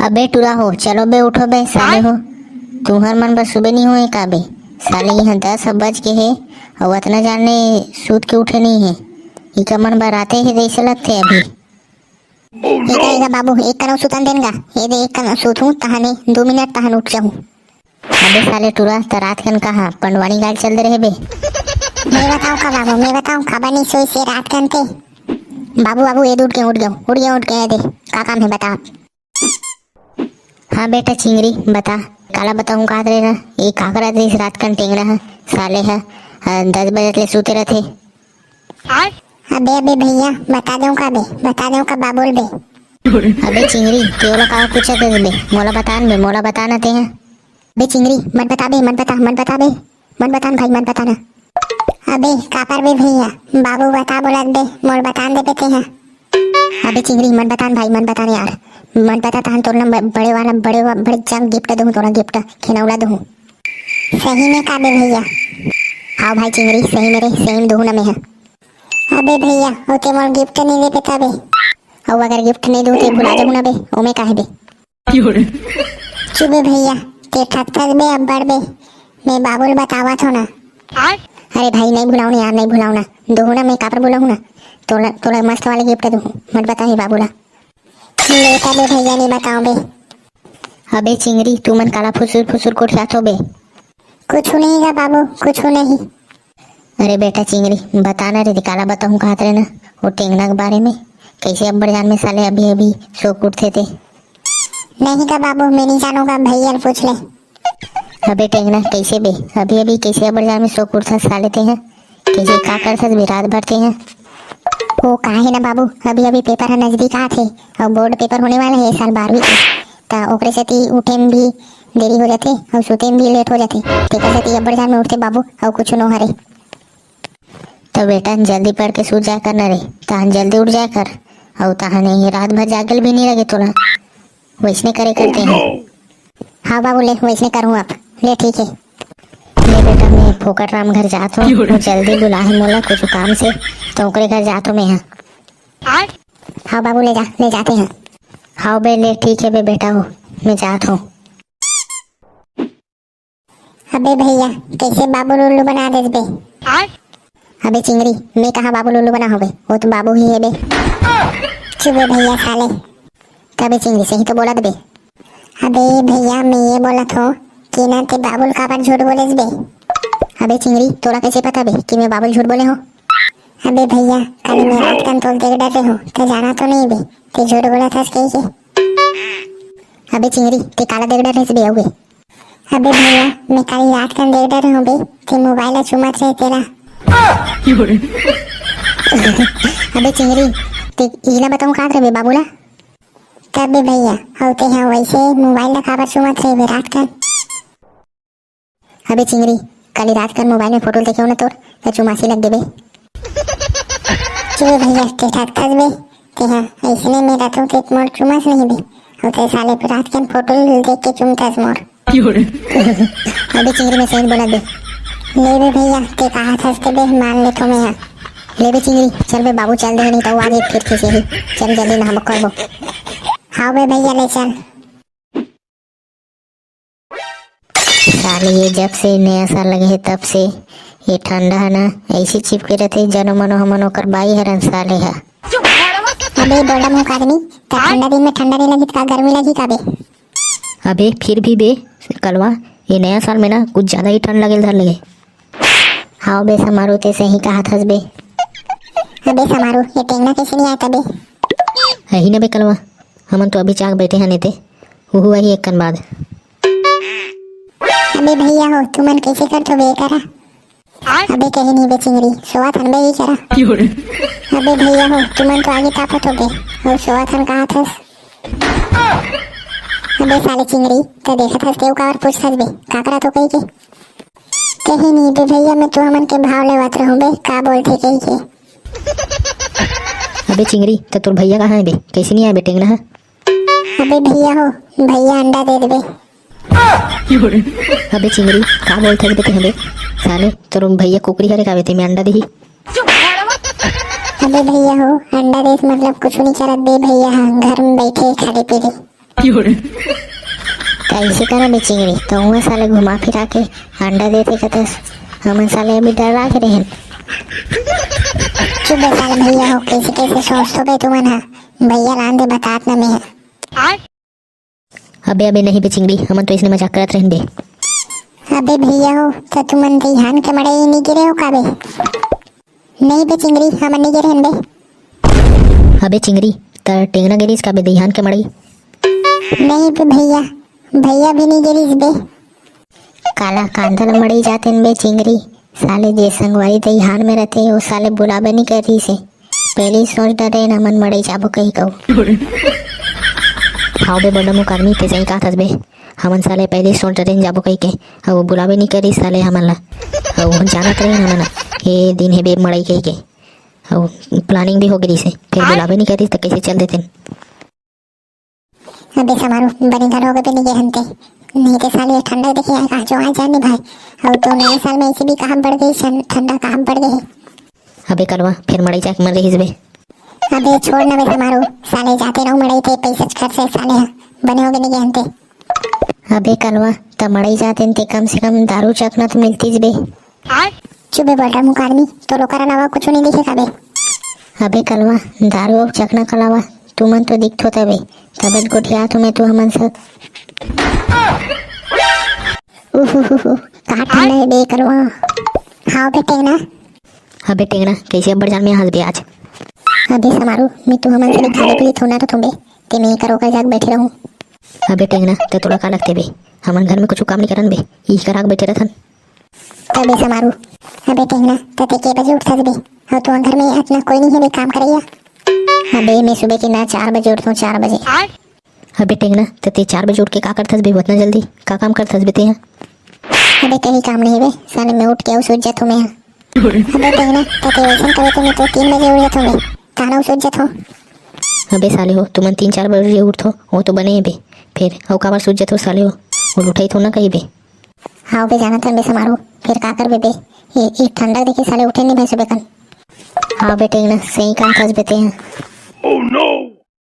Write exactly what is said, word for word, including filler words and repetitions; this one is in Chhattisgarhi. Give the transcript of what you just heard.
अबे टुरा हो, चलो बे, उठो बे, साले हो। तुहर मन बर सुबह नहीं होए का बे? साले, यहाँ दस बज के हे, अउ अतना जाने सूत के उठे नहीं हे। इका मन बर आते हे जैसे लगते अभी। एका, एका बाबू, एक कनव सुतन देन गा। ये दे, एक कनव सुतहूँ, तहाने दो मिनट, तहान उठ जाहूँ। अबे साले टुरा, त रात कन कहाँ पंडवानी गाल चल दे रहे बे? मैं बताऊँ का बाबू, मैं बताऊँ, खबर नहीं सोई से रात कन ते। बाबू, बाबू, ये दे उठ के, उठ गया, उठ गया, उठ गया, ये दे, का काम है बता। हाँ बेटा चिंगरी, बता, काला बताऊँ का रे ना, ये का करत रहिस रात कन टेंगड़ा ह, साले ह, अ, दस बजे ले सूते रहते। अबे, अबे भैया, बता देऊँ का बे, बता देऊँ का बाबुल बे। अबे चिंगरी, ते ओला का पूछत हस बे? मोला बता न बे, मोला बता न ते ह। अबे चिंगरी, मत बता बे, मत बता, मत बता बे, मत बता न भाई, मत बता न। अबे कापर बे भैया, बाबू बता बोलत बे, मोर बता न दे बे ते ह। अबे चिंगरी, मत बता न भाई, मत बता न यार, मत बता, तहन तोर न ब-, बड़े वाला, बड़े वा-, बड़े जान गिफ्ट दूँ तोला, गिफ्ट खेनौला दूँ। सही में का बे भैया? हाँ भाई चिंगरी, सही में रे, सही में दूँ न मैं ह। अबे भैया, ओ ते मोर गिफ्ट नहीं दे बे तबे। अउ अगर गिफ्ट नहीं दूँ ते भुला जाहूँ ना बे, ओमे का हे बे? चुप बे भैया, ते ठकथस बे अब्बड़ बे, मैं बाबू ल बतावत हूँ ना। अरे भाई, नहीं भुलाऊँ ना यार, नहीं भुलाऊँ ना, दूँ ना, मैं काबर भुलाऊँ ना, तोला, तोला मस्त वाले गिफ्ट दूँ, मत बता हे बाबू ला। ले तबे भैया, नहीं बताऊँ बे। अबे चिंगरी, तुमन काला फुसुर फुसुर कोठियात हो बे? कुछ नहीं गा बाबू, कुछ नहीं। अरे बेटा चिंगरी, बता ना रे, काला बताहूँ कहत रहे ना, वो टेंगना के बारे में, कैसे अब्बड़ जान में साले अभी अभी सो के उठथे ते। नहीं का बाबू, मैं नहीं जानूँ गा, भैया ल पूछ ले। अबे टेंगना, कैसे बे, अभी अभी कैसे अब्बड़ जान में सो के उठथस साले ते ह? कैसे का करथस बे रात भर ते ह? ओ का हे ना बाबू, अभी अभी पेपर ह नजदीक आत हे, अउ बोर्ड पेपर होने वाला हे ए साल बारहवीं के, त ओकरे सेती उठे में भी देरी हो जाथे अउ सुते में भी लेट हो जाथे, तेकर सेती अब्बड़ जान में उठथे बाबू, अउ कुछ नो हरे। त बेटा, जल्दी पढ़ के सूत जाय कर न रे, तहन जल्दी उठ जाय कर, अउ तहन ये रात भर जागल भी नहीं लगे तोला। वैसने करे करते हैं। हाँ बाबू, ले वैसने करूँ अब। ले ठीक है। ले बेटा, मैं फोकट राम घर जात हूँ, वो जल्दी बुला है मोला कुछ काम से, तो ओकरे घर जात हूँ मैं। हाँ, हाँ बाबू, ले जा, ले जाते हैं। हाँ बे, ले ठीक है बे बेटा हो, मैं जात हूँ। अबे भैया, कैसे बाबू ल उल्लू बना देस बे? अबे चिंगरी, मैं कहाँ बाबू ल उल्लू बना हों बे? वो तो बाबू ही हे बे। चुप बे भैया साले। तबे चिंगरी, सही तो बोलत बे। अबे भैया, मैं ये बोलत हूँ कि ना ते बाबू ल काबर झूठ बोलेस बे? अबे चिंगरी, तोला कैसे पता बे कि मैं बाबू ल झूठ बोले हूँ? अबे भैया, काली मैं रात कन तोल देख डरे हूँ, ते जाना तो नहीं बे, ते झूठ बोलत हस कही के। अबे चिंगरी, ते काला देख डरे हस बे, अउए? अबे भैया, मैं काली रात कन देख डरे हूँ बे, ते मोबाइल ला चूमत रहे तेला। अबे चिंगरी, ते इला बताऊँ का करे बे बाबू ला? तब बे भैया, अउ ते हाँ वैसे मोबाइल ला काबर चूमत रहे बे रात कन? अबे चिंगरी, काली रात कन मोबाइल में फोटो देखे हूँ ना तोर, त चुमासी लग गे बे। चुप बे भैया, ते ठकथस बे, ते हाँ, ऐसने में रथों ते मोर चुमास नहीं बे, अउ ते साले रात कन फोटो देख के चुमथस मोर। अबे चिंगरी, मैं सही बोलत बे। ले बे भैया, ते कहाथस ते बे, मान लेथों मैं हाँ। ले बे चिंगरी, चल बे बाबू, चल दे, नहीं तो आज ये फिर खींचेही। चल जल्दी नहाबो करबो। हाँ बे भैया, ले चल। साले ये जब से नया साल लगे हे तब से ये ठंडा ह ना ऐसे चिपके रहिथे, जनो मनो हमन ओकर बाई हरन साले ह। अबे बोड़ा मुख आदमी, त ठंडा दिन में ठंडा नहीं लगी त का गर्मी लगी का बे? अबे फिर भी बे कलवा, ये नया साल में ना कुछ ज्यादा ही ठंड लगे धर लगे। हाँ बे समारू, ते सही कहाथस बे। अबे समारू, ये टेंगना कैसे नहीं आय बे? अही ना बे कलवा, हमन तो अभी जाग बैठे हन एते, उहू आही एक कन बाद। अबे भैया हो, तुमन कैसे करथो बे करा? अबे कहीं नहीं बे चिंगरी, सोवत हन बे ही करा। अबे भैया हो, तुमन तो आगे तापत हो बे, अउ सोवत हन कहाथस। अबे साले चिंगरी, ते देखत हस तेऊ काबर पूछथस बे, का करत हो कही के? कहीं नहीं बे भैया, मैं तो हमन के भाव लेवत रहूं बे, का बोलथे कही के। अबे चिंगरी, त तोर भैया कहाँ हे बे? कैसे नहीं आय बे टेंगना ह? अबे भैया हो, भैया अंडा दे देबे। अबे चिंगरी, का बोलथे बे तें बे? साले, तोर भैया कुकरी हरे का बे, तें में अंडा देही? अबे भैया हो, अंडा देस मतलब कुछ नहीं करत बे भैया, हाँ, घर में बैठे खाली पीली। कैसे करा बे चिंगरी, तो हुआ साले घुमा फिरा के अंडा देते कतस, हमन साले अभी डरा के रहन। चुप बे साले भैया हो, कैसे कैसे सोचथो बे तुमन हा, भैया लान दे बतात ना मैं। अबे अबे नहीं बे चिंगरी, हमन तो इसने मजाक करत रहन बे। अबे भैया हो, तो तुमन दईहान के मड़ई नहीं गिरे हो का बे? नहीं बे चिंगरी, हमन नहीं गिरे हन बे। अबे चिंगरी, त टेंगना गिरिस का बे दईहान के मड़ई? नहीं बे भैया, भैया भी नहीं गिरिस बे। काला कांदा ल मड़ई जातेन बे चिंगरी, साले जे संगवारी दईहान में रहते, वो साले बुलाबे नहीं कर रही से। पहले ही सोच डरे न मन मड़ई जाबो कही कहू। हाव बे बड़ा मुख आदमी, ते सही कहा थस बे। हमन साले पहले ही सोच डरे न जाबो कही के, अब वो बुलाबे नहीं करी साले हमन ला। अब वो जानत रहे हमन, ये दिन हे बे मड़ई कही के। अब प्लानिंग भी हो गई से, फिर बुलाबे नहीं करी तो कैसे चल देते। अबे समारू, बने घर होगे बे नहीं गे हन ते। नहीं ते साले ठंडा देखे आए कहा जो आ जाए नहीं भाई। और तो नया साल में ऐसे भी कहाँ बढ़ गई सन-, ठंडा कहाँ बढ़ गई। अबे कलवा, फिर मड़ई जाके मर रहीस बे। अबे छोड़ ना बे समारू, साले जाते ना मड़ई ते पैसा खर्च से साले हा। बने होगे नहीं गे हन ते। अबे कलवा, त मड़ई जाते न ते कम से कम दारू चखना तो मिलतीस बे। चुप बे बड़ा मुख आदमी, तो लोकर अलावा कुछ नहीं दिखे का बे। अबे कलवा, दारू और चखना के अलावा तुमन तो दिखथो तबे, तबे गोठिया तुम्हें तू हमन से। उहुहुहु, का ठंडा है बे कलवा। हाँ बे टेंगना। अबे टेंगना, कैसे अब्बड़ जान में हंस बे आज? अबे समारू, मैं तू हमन से खाली पीली थोड़ा तो तुम बे, ते मैं करो का जाके बैठे रहूं। अबे टेंगना, ते तोला का लगते बे? हमन घर में कुछ काम नहीं करन बे, ई करा के बैठे रहथन। अबे समारू, अबे टेंगना, त ते के बजे उठथस बे? और तो घर में इतना कोई नहीं है बे काम करैया। अबे मैं सुबह के ना चार बजे उठता हूँ, चार बजे। अबे टेंगना, त ते चार बजे उठ के का करथस बे उतना जल्दी? का काम करथस बे ते यहाँ? अबे कहीं काम नहीं बे, साले मैं उठ के आऊ सूत जाथो मैं यहाँ। अबे टेंगना, त ते वैसन करे तो मैं तो तीन बजे उठ जाथो बे, ताना सूत जाथो। अबे साले हो, तुमन तीन चार बजे उठथो, वो तो बने है बे, फिर अउ काबर सूत जाथो साले हो, वो उठाई थो ना कहीं बे। हाँ बे, जानत हन बे समारू, फिर का करबे बे? ये, ये ठंडा देखे साले उठे नहीं भैंसो बेकन। हाँ बे टेंगना, सही कहा थस बे ते हैं। Oh no!